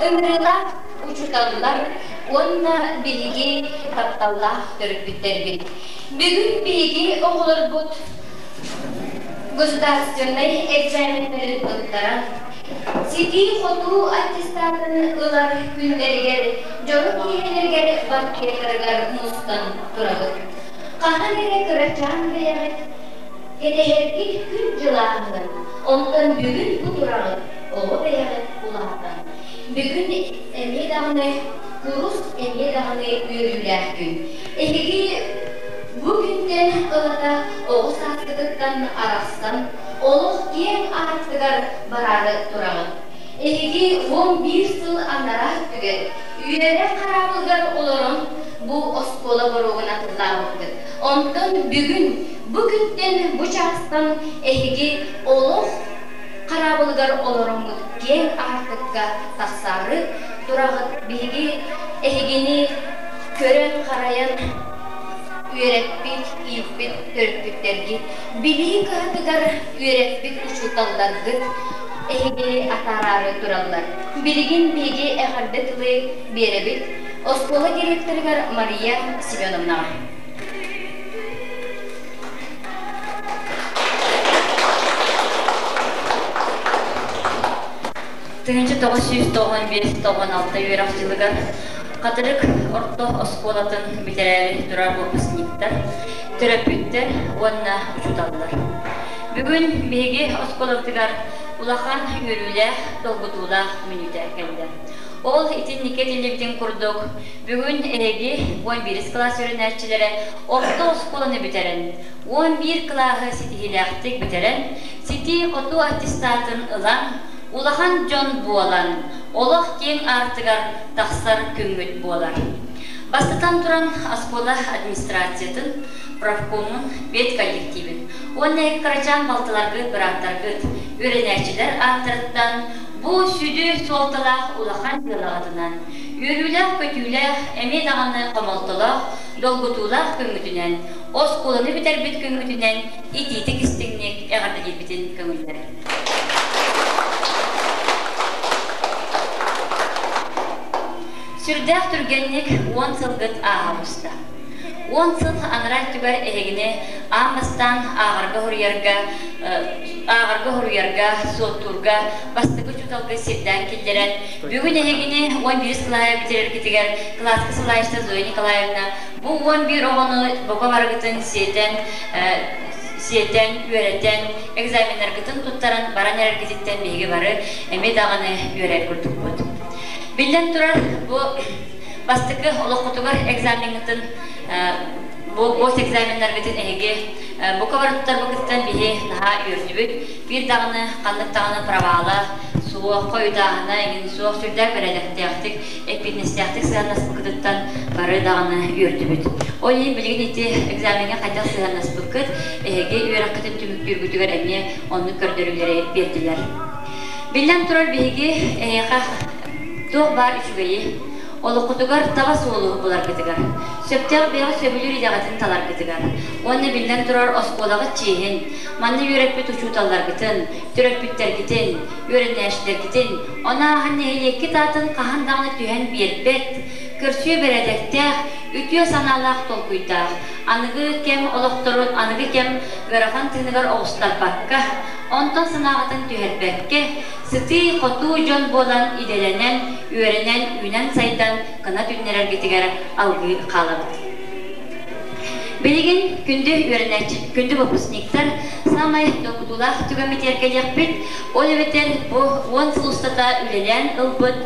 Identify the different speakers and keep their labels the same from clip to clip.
Speaker 1: Ыҥырыылаах учууталлар уонна биһиги тапталлаах төрөппүттэрбит. Бүгүн биһиги оҕолорбут государственнай экзаменнарын туттаран, ситии-хотуу аттестатын ылар күннэригэр дьоро киэһэлэригэр банкеттарыгар мустан турабыт. Хаһан эрэ кырачаан бэйэҕит кэтэһэргит күн дьылааһынын, онтон бүгүн бу тураҕыт оҕо бэйэҕит улаатан. Бүгүн эмиэ даҕаны курус, эмиэ даҕаны үөрүүлээх күн. Эһиги бу күнтэн ылата оҕо сааскытыттан арахсан, олох киэҥ аартыгар бараары тураҕыт. Эһиги 11 сыл анараа өттүгэр үөрэх хараабылыгар олорон бу оскуола боруогун атыллаабыккыт. Онтон бүгүн, бу күнтэн, бу чаастан эһиги олох хараабылыгар олороҥҥут киэҥ аартыкка тахсаары тураҕыт. Биһиги эһигини көрөн-харайан үөрэппит, ииппит төрөппүттэргит, билии кыһатыгар үөрэппит учууталларгыт эһигини атаараары тураллар. Билигин биһиги эҕэрдэ тылы биэрэбит оскуола директорыгар Мария Семеновнаҕа.
Speaker 2: 1995-96 үөрэх дьылыгар Хатырык орто оскуолатын бүтэрээри турар выпускниктар, төрөппүттэр уонна учууталлар. Бүгүн биһиги оскуолабытыгар улахан үөрүүлээх, долгутуулаах мүнүүтэ кэллэ. Ол итинниккэ этиллибитин курдук, бүгүн эһиги 11 кылаас үөрэнээччилэрэ орто оскуоланы бүтэрэн, 11 кылааһы ситиһиилээхтик бүтэрэн, ситии-хотуу аттестатын ылан, улахан дьон буолан, олох киэҥ аартыгар тахсар күммүт буолар. Бастатан туран, оскуола администрациятын, профкомун, педколлективин уонна кырачаан балтыларгыт, бырааттаргыт, үөрэнээччилэр ааттарыттан бу сүдү суолталаах улахан дьыалаҕытынан, үөрүүлээх-көтүүлээх, эмиэ даҕаны хомолтолоох, долгутуулаах күҥҥүтүнэн, оскуоланы бүтэрбит күҥҥүтүнэн итиитик-истиҥник эҕэрдэлиирбитин көҥүллэр. Сүрдээх түргэнник 10 сылгыт ааһа оҕуста. 10 сыл анараа өттүгэр эһигини аан бастаан ааҕарга-суруйарга, ааҕарга-суруйарга, суоттуурга бастакы учууталга сирдээн киллэрэн, бүгүн эһигини 11 кылааһы бүтэрэргитигэр кылааска салайааччыта Зоя Николаевна бу 11 оҕону бука барыгытын сиэтэн сиэтэн, үөрэтэн, экзаменнаргытын туттаран баран эрэргититтэн биһиги бары эмиэ даҕаны үөрэр курдукпут. Биллэн турар, бу бастакы олоххутугар экзамеҥҥытын бу госэкзаменнаргытын эһиги бука бары туттарбыккытыттан биһи наһаа үөрдүбүт. Биир даҕаны ханнык даҕаны провала суох, хойутааһына эҥин суох сүрдээх бэрээдэктээхтик, эппиэтинэстээхтик сыһыаннаспыккытыттан бары даҕаны үөрдүбүт. Ол иһин билигин ити экзамеҥҥа хайдах сыһыаннаспыккыт, эһиги үөрэххитин түмүктүүргүтүгэр эмиэ оннук көрдөрүүлэри биэрдилэр. Биллэн турар, биһиги эһиэхэ туох баар үчүгэйи, олоххутугар таба суолу буларгытыгар, сөптөөх бэйэҕит сөбүлүүр идэҕитин таларгытыгар уонна биллэн турар оскуолаҕыт чиэһин, манна үөрэппит учууталларгытын, төрөппүттэргитин, үөрэнээччилэргитин, ону ааһан нэһилиэккит аатын хаһан даҕаны түһэн биэрбэт, көрсүө бэрээдэктээх, үтүө санаалаах толкуйдаах, аныгы кэм олохторун аныгы кэм ыарахан тыыныгар оҕустарбакка, онтон санааҕытын түһэрбэккэ, сытыы-хотуу дьон буолан идэлэнэн, үөрэнэн, үүнэн-сайдан кынат үүннэрэргитигэр алгыы хаалабыт. Билигин күндү үөрэнээччи, күндү выпускниктар саамай долгутуулаах түгэммитигэр кэлиэхпит. Ол эбэтэр бу 10 сыл устата үлэлээн ылбыт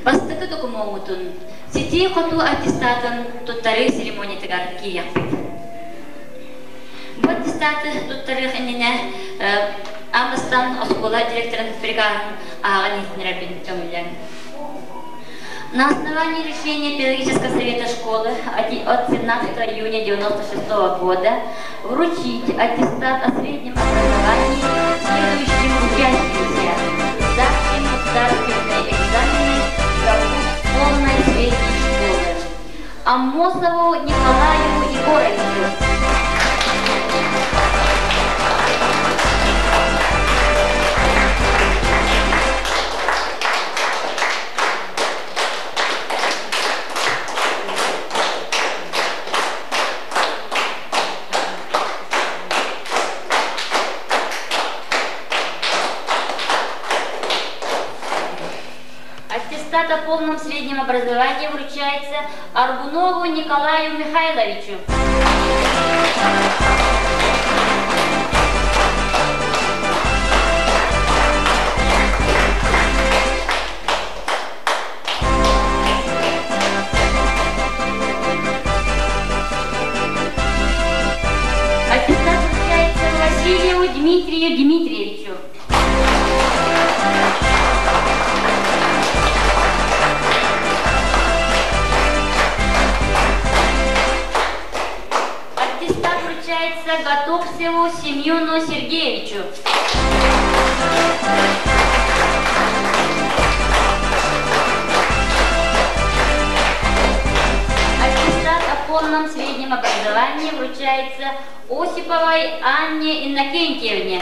Speaker 2: бастакы докумуоҥҥутун ситии-хотуу аттестатын туттарыы церемониятыгар киириэхпит. Бу аттестаты туттарыах иннинэ аан бастаан оскуола директорын приказын ааҕан иһитиннэрэрбин көҥүллээҥ. На основании решения Педагогического совета школы от 17 июня 1996 года вручить аттестат о среднем образовании следующим учащимся, сдавшим государственные экзамены за курс полной средней школы. Аммосову Николаю Егоровичу. среднем образовании вручается Аргунову Николаю Михайловичу. Аттестат вручается Васильеву Дмитрию Дмитриевичу. Аттестат вручается Готовцеву Семену Сергеевичу. Аттестат о полном среднем образовании вручается Осиповой Анне Иннокентьевне.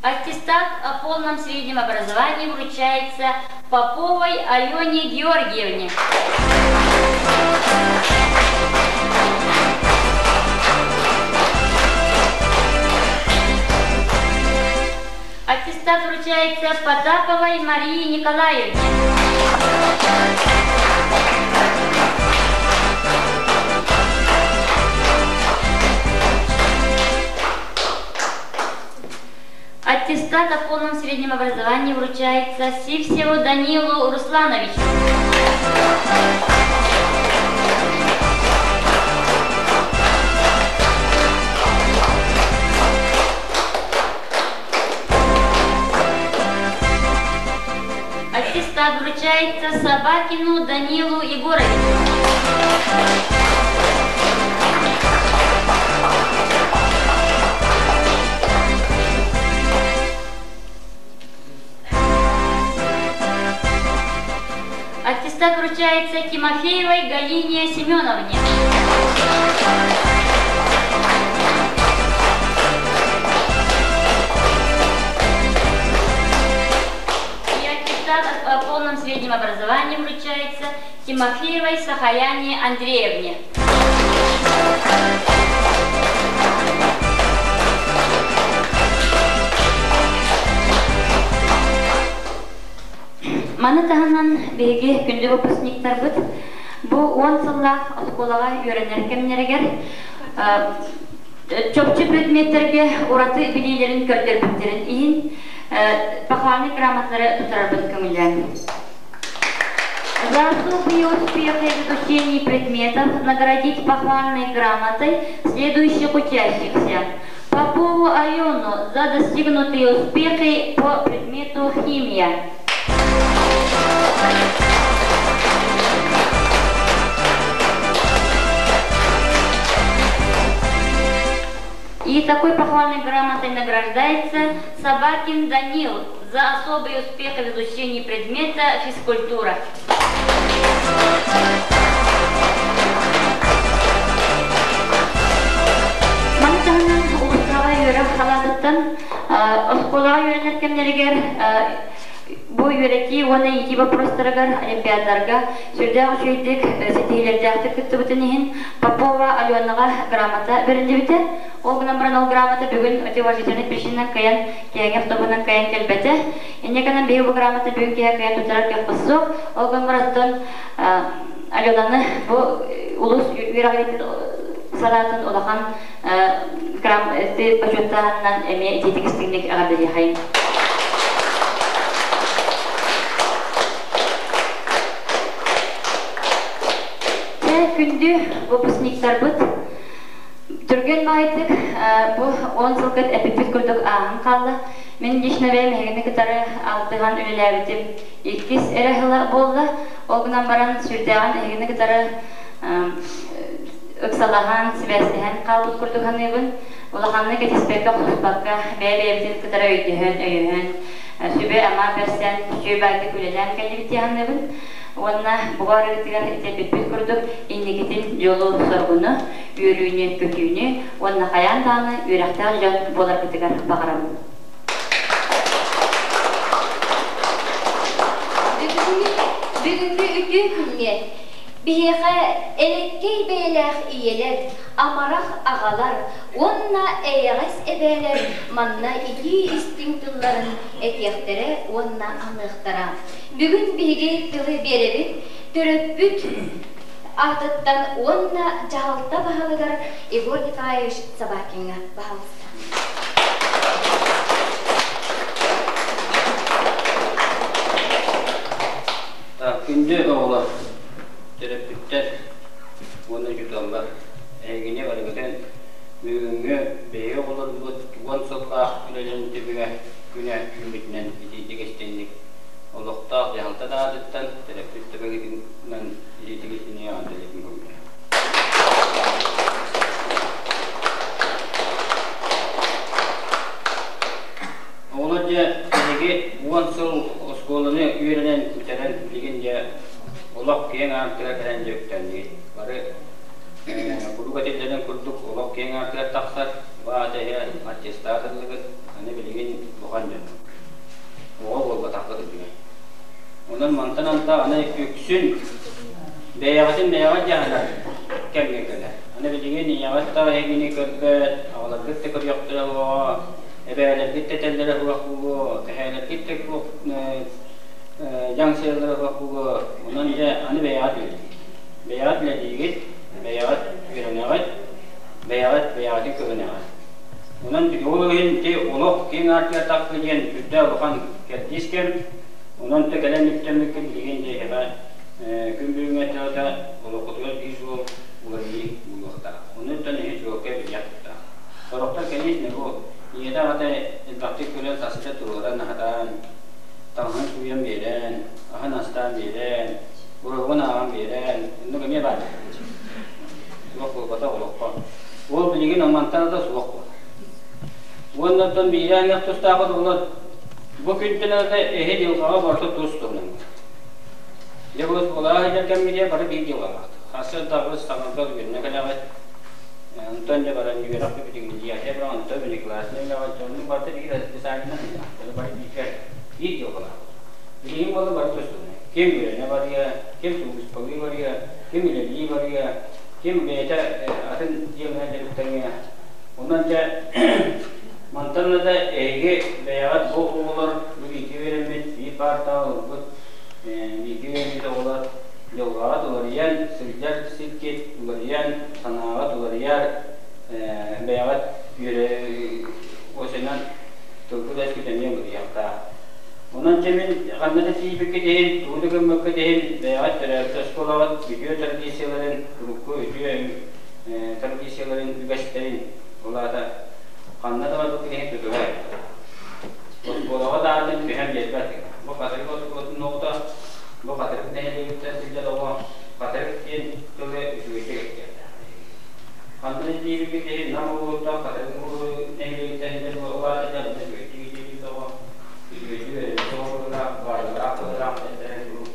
Speaker 2: Аттестат о полном среднем образовании вручается Поповой Алене Георгиевне. Аттестат вручается Потаповой Марии Николаевне. Аттестат о полном среднем образовании вручается Сивсеву Данилу Руслановичу. Аттестат вручается Собакину Данилу Егоровичу. Аттестат вручается Тимофеевой Галине Семеновне. И аттестат о полном среднем образовании вручается Тимофеевой Сахаяне Андреевне. Маны таһынан биһиги күндү выпускниктарбыт бу 10 сыллаах оскуолаҕа үөрэнэр кэмнэригэр чопчу предметтэргэ ураты билиилэрин көрдөрбүттэрин иһин похвальный грамоталары тутарарбын көҥүллээн. За особые успехи в изучении предметов наградить похвальной грамотой следующих учащихся. Попову Алену за достигнутые успехи по предмету химия. И такой похвальной грамотой награждается Собакин Данил за особый успех в изучении предмета физкультура. Маны таһынан улуустааҕы үөрэх салаатыттан оскуолаҕа үөрэнэр кэмнэригэр бу үөрэтии уонна иитии боппуруостарыгар олимпиадаларга сүрдээх үчүгэйдик ситиһиилэрдээхтик кыттыбытын иһин Попова Аленаҕа грамота бэриллибитэ. Ол гынан баран ол грамота бүгүн уважительный причинынан кыайан киэҥ автобунан кыайан кэлбэтэ. Инньэ гынан биһиги бу грамота бүгүн киһи кыайан туттарар кыахпыт суох. Ол гынан баран Аленаны бу улус үөрэҕириитин салаатын улахан бочуоттааһынынан эмиэ итиитик истиҥник эҕэрдэлиэхэйин. Күндү выпускниктарбыт, түргэн баҕайытык бу 10 сылгыт эпиппит курдук ааһан хаалла. Мин лично бэйэм эһигини кытары алтыһан үлэлээбитим иккис эрэ сыла буолла. Ол гынан баран сүрдээҕин эһигини кытары ыксалаһан, сибээстэһэн хаалбыт курдук саныыбын. Улаханнык этиспэккэ, охсуспакка, бэйэ-бэйэбитин кытары өйдөһөн, өйөһөн, сүбэ-ама бэрсэн, үчүгэй баайдык үлэлээн кэллибит дии саныыбын. Уонна буга арыытыгар этэрбиппит курдук инникитин дьолу-соргуну, үөрүүнү-көтүүнү уонна хайаан даҕаны үөрэхтээх дьон буоларгытыгар баҕарабын.
Speaker 1: Бүгүҥҥү үтүө күҥҥэ Биһиэхэ элэккэй бэйэлээх ийэлэр, амарах аҕалар уонна эйэҕэс эбээлэр манна итии-истиҥ тылларын этиэхтэрэ уонна аныахтара. Бүгүн биһиги тылы биэрэбит төрөппүт аатыттан уонна дьаһалта баһылыгар Егор Николаевич Собакиҥҥа баһаалыста.
Speaker 3: Күндү оҕолор, төрөппүттэр уонна учууталлар, эһигини барыгытын бүгүҥҥү биһиги оҕолорбут 10 сыллаах үлэлэрин түмүгэ күнэ үүммүтүнэн итиитик истиҥник олохтоох дьаһалта да аатыттан төрөппүт төбөгүтүнэн итиитик истиҥник эҕэрдэлиибин көҥүлэ. Оҕолор дьэ биһиги 10 сыл оскуоланы үөрэнэн бүтэрэн билигин дьэ олох киэҥ аартыга кэлэн дьэ үктэннигит. Бары куруук этиллэрин курдук олох киэҥ аартыгар тахсар, баата иһэ аттестат ыллыгыт, аны билигин улахан дьон. Оҕо буолбатаххыт үчүгэй. Онон мантан анта аны үксүн бэйэҕитин бэйэҕит дьаһанар кэмҥэ кэлэр. Аны билигин ийэҕит да эһигини көрбөт, аҕаларгыт да көрүөхтэрэ оҕоҕо, эбээлэргит да этэллэрэ суох буолуо, эһээлэргит да дьаҥсыйаллара суох буолуо. Онон дьэ аны бэйэҕит үлэлиигит. Бэйэҕит үлэлиигит, бэйэҕит үөрэнэҕит, бэйэҕит бэйэҕитин көбүнэҕит. Онон ол иһин ити олох киэҥ аартыгар тахсыы диэн сүрдээх улахан кэрдиис кэм. Онон тэ кэлэн үктэммиккит билигин дьэ эһиэхэ күн бүгүҥҥэ эттэҕитэ олоххутугар биир суол уларыйыы буолуохтаах. Онуттан иһи чуолкай билиэх тустаах. Сорохтор кэлиис бу ийэтэ аҕата элбэхтик көрөн сасыта туруоран аһатан, таҥаһын сууйан биэрэн, аһын астаан биэрэн, уруһугун ааҕан биэрэн, оннук эмиэ баар. Суох буолбатах олоххо. Ол билигин мантан да суох буолар. Уонна оттон биирэ аҥах тустаахыт оҕолор бу күнтэн ылата эһи дьылҕаҕа барыта тус туһунан. Дьэ бу оскуолаҕа сылдьар кэмҥитигэр бары биир дьылҕалаахтар. Сарсыарда аҕыс саҥарга үөрэнэ кэлэҕит. Онтон дьэ баран үөрэх бүтүгүн баран онтон внеклассный үлэҕит оннук барыта биир расписаниенан сылдьаахтар. Бары бииргэ биир дьылҕалаах. Билигин буолла бары тус туһунан. Ким үөрэнэ барыа, ким сулууспалыы барыа, ким үлэлии барыа, ким бэйэтэ атын дьыаланан дьарыктаныа. Онон дьэ мантан да эһиги бэйэҕит бу оҕолор бу бииргэ үөрэммит, биир паартаҕа олорбут бииргэ үөрэммит оҕолор дьылҕаҕыт уларыйан, сылдьар сиргит уларыйан, санааҕыт уларыйар, бэйэҕит үөрэ осенан тылгыт-өскүт эмиэ уларыйыахтаах. Онон дьэ мин ханна да тиийбиккит иһин, тугу да гыммыккыт иһин бэйэҕит төрөөбүт оскуолаҕыт үтүө традицияларын, урукку үтүө традицияларын, үгэстэрин, ол аата ханна да барбыккыт иһин тутуһа Оскуолаҕа даҕаны түһэн биэрбэт. Бу Хатырык оскуолатын оҕото, бу Хатырык нэһилиэгиттэн сылдьар оҕо Хатырык диэн тылы үчүгэйдик этиэхтээх. Ханна да тиийбиккит иһин Нам улууһуттан Хатырык нэһилиэгиттэн сылдьар ол аата дьэ онно үчүгэйдик иитиллибит оҕо, үчүгэйдик үөрэммит оҕо быһыылаах, баайыылаах быһыылаах диэн куруук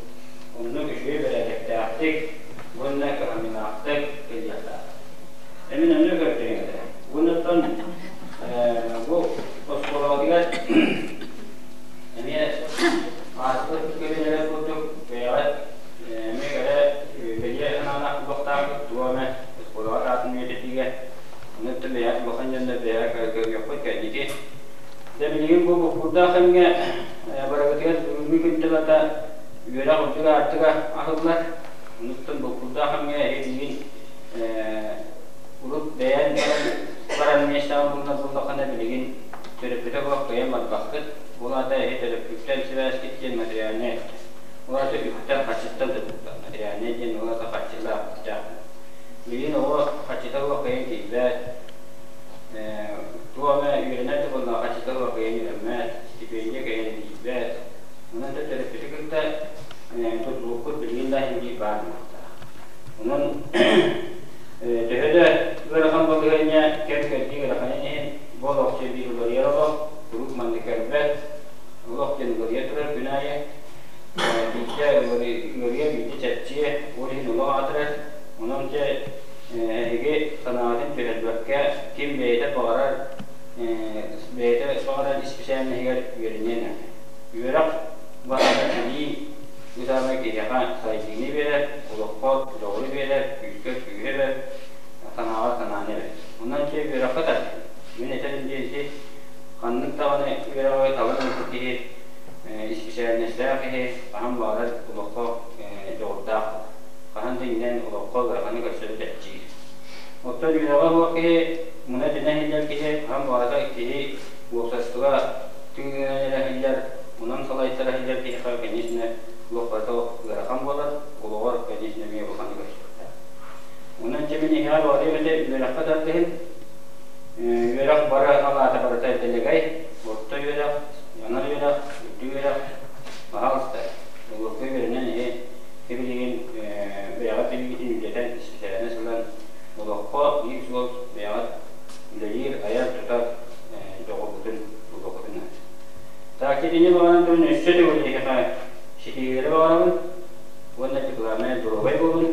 Speaker 3: оннук үчүгэй бэрээдэктээхтик уонна кыһамньылаахтык кэлиэхтээх. Эмин онно көрдөрүөҥ этэ. Уонна бу оскуолаҕытыгар эмиэ ааспыт көлүөнэлэр курдук бэйэҕит эмиэ кэрэ бэлиэ санаалаах буолуохтаахпыт туох эмэ оскуолаҕыт аатын үйэтитиигэ онуттан бэйэҕит улахан дьоннор бэйэҕэ көрүөххүт кэнники. Дьэ билигин бу буккурдаах кэмҥэ барыгытыгар бүгүҥҥү күн тылата үөрэх үрдүк аартыга аһыллар. Онуттан буккурдаах кэмҥэ эһиги билигин урут бэйэн баран миэстэҕэ булунар буоллаххына билигин төрөппүтэ буолах кыайан барбаккыт. Ол аата эһи төрөппүттэн сибээскит диэн материальнай ол аата үптэн харчыттан тутулуктаах материальнай диэн ол аата харчылаах үптээх. Билигин оҕо харчыта суох кыайан киирбэт, туох эмэ үөрэнэр да буоллаҕа харчыта суох кыайан үөрэммэт, стипендия кыайан тиийбэт. Онон да төрөппүтү кытта тутулукпут билигин да иһин биир баар буолуохтаах. Онон төһө да ыарахан балаһыанньа кэм-кэрдии ыараханын иһин бу олох биир уларыйар олох, куруук маннык кэлбэт, олох диэн уларыйа турар күн аайы. Биирдэ ыарыйа, биирдэ чэпчиэ, ол иһин олох аатырар. Онон дьэ эһиги санааҕытын түһэрбэккэ, ким бэйэтэ баҕарар, бэйэтэ баҕарар исписээлинэһигэр үөрэниэн наада. Үөрэх баҕата билии. Бу саамай киһиэхэ сайдыыны биэрэр, олоххо дьоҕуру биэрэр, күүскэ күүһү эбэр, санааҕа санааны эбэр. Онон ити үөрэххэ тардыһын. Мин этэрим диэн ити ханнык даҕаны үөрэҕи талан ылбыт киһи, исписээлинэстээх киһи хаһан баҕарар олоххо дьоҕурдаах буолар. Хаһан да иҥнэн олоххо ыараханы көрсөрө чэпчиир. Оттон үөрэҕэ суох киһи, муна-тэнэ иһиллэр киһи, хаһан баҕарар киһи уопсастыба тыынынан эрэ иһиллэр, онон салайтара иһиллэр киһиэхэ, конечно, туох барыта ыарахан буолар, олоҕор, конечно, эмиэ улаханнык көрсүөхтээх. Онон дьэ мин эһиэхэ баҕарыам этэ үөрэххэ тардыһын. Үөрэх бары салаата барыта дэлэгэй, орто үөрэх, анал үөрэх, үрдүк үөрэх, пожалуйста, олорго үөрэнэн эһи билигин бэйэҕит билигитин үрдэтэн, исписээлинэс ылан олоххо биир суол бэйэҕит үлэлиир, айар-тутар дьоҕургутун булуоххутун наада. Так, итини баҕаран туран өссө төгүл эһиэхэ ситиһиилэри баҕарабын уонна главное доруобай буолун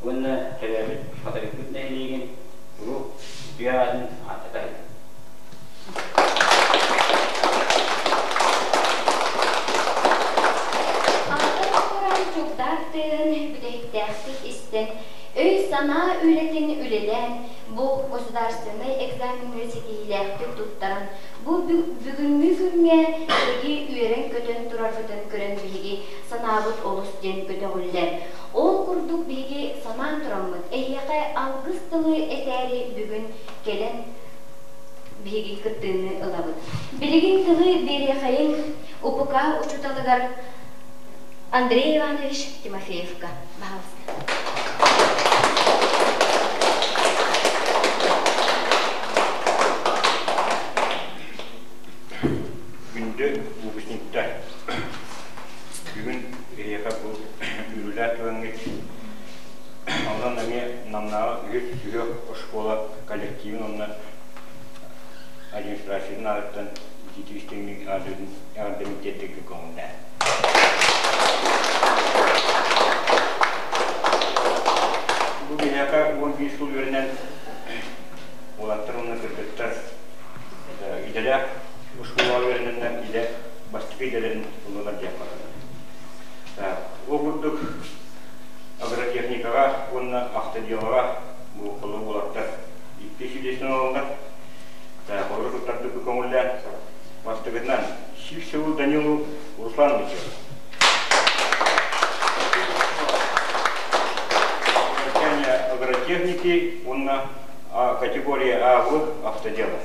Speaker 3: уонна төрөөбүт Хатырыкпыт нэһилиэгин куруук үтүө аатын ааттата сылдьын.
Speaker 1: Алтан Куран Чугдаар тыаһын бүтэһиктээхтик истэн, өй-санаа үлэтин үлэлээн, бу государственнай экзаменнары ситиһиилээхтик туттаран, бу бүгүҥҥү күҥҥэ эһиги үөрэн-көтөн тураргытын көрөн биһиги санаабыт олус диэн көтөҕүллэр. Ол курдук биһиги санаан тураммыт, эһиэхэ алгыс тылы этээри бүгүн кэлэн биһиги кыттыыны ылабыт. Билигин тылы биэриэхэйиҥ УПК учууталыгар Андрей Иванович Тимофеевка. Пожалуйста.
Speaker 4: Күндү выпускниктар, бүгүн эһиэхэ бу үөрүүлээх түгэҥҥит онон эмиэ Намнааҕы үһүс сүһүөх оскуола коллективын уонна администрациятын аатыттан итиитик истиҥник эҕэрдэбин тиэрдэргэ көҥүллээ. Бу биһиэхэ 11 сыл үөрэнэн уолаттар уонна кыргыттар идэлээх оскуолаҕа үөрэнэннэр идэ бастакы идэлэрин ыллылар диэххэ баар. Ол курдук агротехникаҕа уонна автоделоҕа бу холобур уолаттар икки сүүрдээччинэн олороллор. Холобур туттардык көҥүллээн бастакытынан Сивцеву Данилу Руслановичу. Агротехники уонна категория А автодело.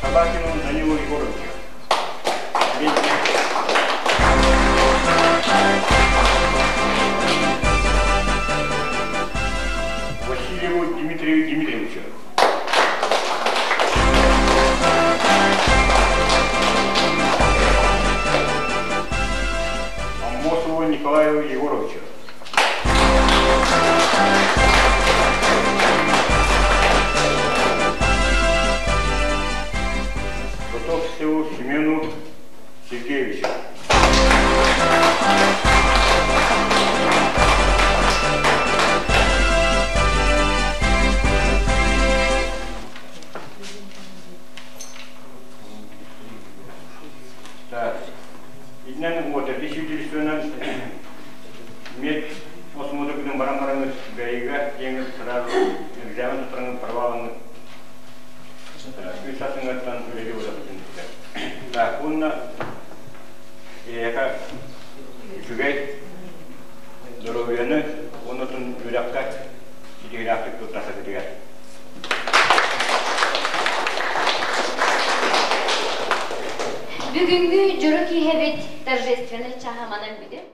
Speaker 4: Собакину Данилу Егоровичу. Васильеву Дмитрию Дмитриевичу. Аммосову Николаю Егоровичу. Готовцеву Семену Сергеевичу. Так, итинэн вот 200 мед осмотр күнүн баран бараҥыт ГАИга диэҥҥит сразу экзамен туттараҥыт провалаҥыт үс сатыҥҥаттан үлэлии барабытын Так, уонна эһиэхэ үчүгэй доруобуйаны уонна үөрэххэ ситиһиилээхтик туттарсаргытыгар.
Speaker 1: Бүгүҥҥү дьоро киэһэбит торжественнай чааһа манан бүтэр.